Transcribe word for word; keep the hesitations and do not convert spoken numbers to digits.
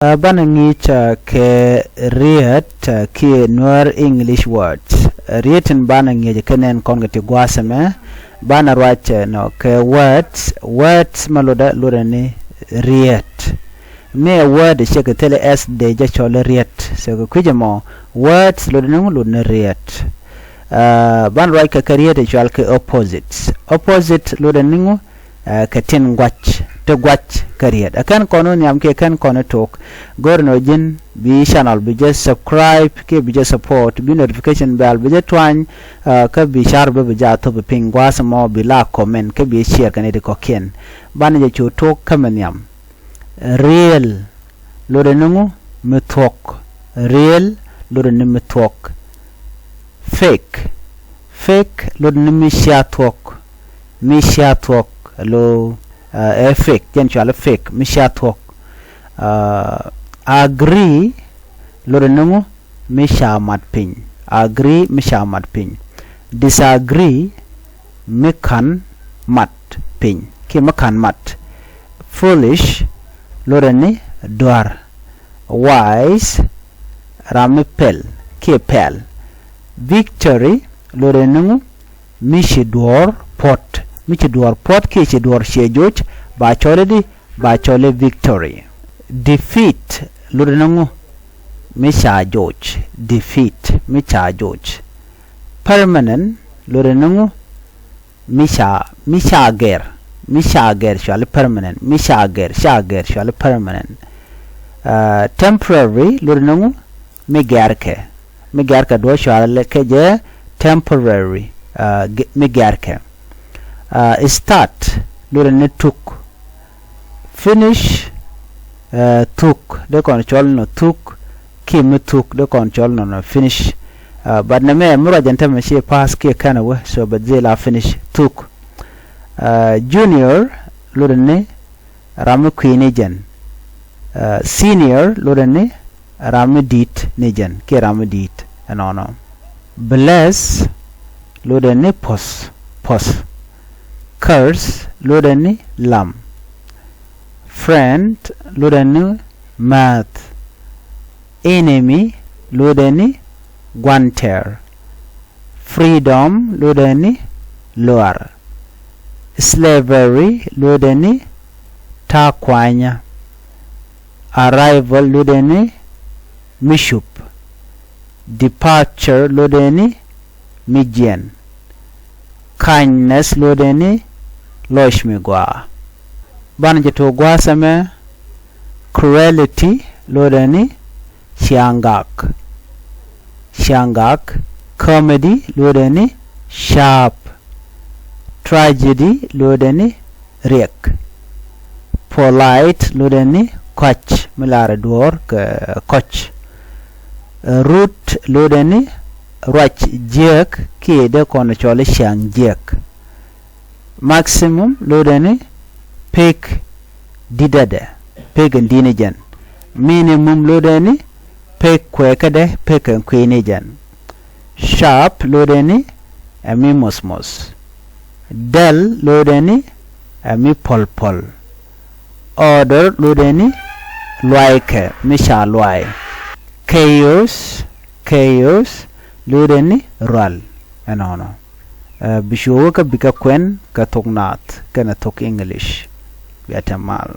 Banɛ ŋi̱i̱c kɛ riet kiɛ Nuer English words. Riet in banɛ ŋi̱i̱c kɛ nɛn kɔn kɛ ti gua̱a̱th ɛmɛ. Banɛ ruac nɔ kɛ words. Words mɛ lotdɛ lotdɛ ni riet. Mi ɛ word cɛ kɛ thilɛ s dee jɛ cɔl i̱ riet. So kɛ kui̱c ɛmɔ words lotdɛ ni ŋu? Lotdɛ ni riet. Banɛ ruac kɛ kɛ riet i̱ cual kɛ opposites. Opposite lotdɛ ni ŋu? Kɛ tin gua̱c, ti gua̱c kä riet. Ɛ kɛn kɔn wä nhiam kiɛ kɛn kɔn wä tok. Go̱r nɔ ji̱n bi channel bi jɛ subscribe kiɛ bi jɛ support, bi notification bell bi jɛ tuany. Kä bi share bä bi jɛ a thop piny gua̱a̱th ɛmɔ, bi la comment kä bi share kɛ nɛy ti kɔ̱kiɛn. Banɛ jɛ cu tok kä mi nhiam. Real lotdɛ ni ŋu? Mi thuɔ̱k. Real lotdɛ ni mi thuɔ̱k. Fake. Fake lotdɛ ni mi cia thuɔ̱k. Mi cia thuɔ̱k lo ɛ fake, jɛn cual i̱ fake, mi cia thuɔ̱k. Agree lotdɛ ni ŋu? Mi ca mat piny. Agree, mi ca mat piny. Disagree, mi ka̱n mat piny kiɛ mi ka̱n mat. Foolish lotdɛ ni dua̱r. Wise, ram mi pɛl kiɛ pɛl. Victory lotdɛ ni ŋu? Mi ci duɔ̱ɔ̱r puɔ̱t. Mi ci duɔ̱ɔ̱r puɔ̱t kiɛ ci duɔ̱ɔ̱r ciɛ joc, ba cɔl i̱di? Ba cɔl i̱ victory. Defeat lotdɛ ni ŋu? Mi ca joc. Defeat, mi ca joc. Permanent lotdɛ ni ŋu? Mi ca, mi ca gɛr. Mi ca gɛr cuali permanent. Mi ca gɛr, ca gɛr cuali permanent. Temporary lotdɛ ni ŋu? Mi gɛrkɛ. Mi gɛrkɛ duɔ̱ɔ̱r cuali kɛ jɛ temporary. Mi gɛrkɛ. Start lotdɛ ni tuk. Finish, thuk, dee kɔn cɔl nɔ thuk. Kiɛ mi thuk, dee kɔn cɔl nɔ nɔ finish. But nɛmɛ mi ruac ɛn tämɛ ci pass kiɛ kɛn a wee, so bɛ dhil a finish thuk. Junior lotdɛ ni ram mi kui̱ ni jɛn. Senior lotdɛ ni ram mi di̱i̱t ni jɛn kiɛ ram mi di̱i̱t ɛnɔnɔ. Bless lotdɛ ni puɔ̱th, puɔ̱th. Curse lotdɛ ni lam. Friend lotdɛ ni määth. Enemy lotdɛ ni gua̱n tɛr. Freedom lotdɛ ni luaar. Slavery lotdɛ ni ta̱a̱ kuanyä. Arrival lotdɛ ni mi cup. Departure lotdɛ ni mi jiɛn. Kindness lotdɛ ni lɔc mi gɔaa. Banɛ jɛ tok gua̱a̱th ɛmɛ. Cruelty lotdɛ ni ciaŋ gak. Ciaŋ gak. Comedy lotdɛ ni ca̱a̱p. Tragedy lotdɛ ni riɛk. Polite lotdɛ ni kɔ̱c, mi lar ɛ duɔ̱ɔ̱r kɛ kɔ̱c. Rude lotdɛ ni ruac jiääk kiɛ dee kɔn cɔl i̱ ciaŋ jiääk. Maximum lotdɛ ni pek di̱t dädɛ, pek in di̱t ni jɛn. Minimum lotdɛ ni pek kuɛɛkädɛ, pek in kui̱ ni jɛn. Sharp lotdɛ ni ɛ mi mothmoth. Dull lotdɛ ni ɛ mi pɔlpɔl. Order lotdɛ ni luaykɛ, mi ca luay. Chaos, chaos lotdɛ ni rual. Ɛnɔnɔ. Bi cu wä kä bikɛ kuɛn kɛ thok naath kɛnɛ thok English. Bia te mal.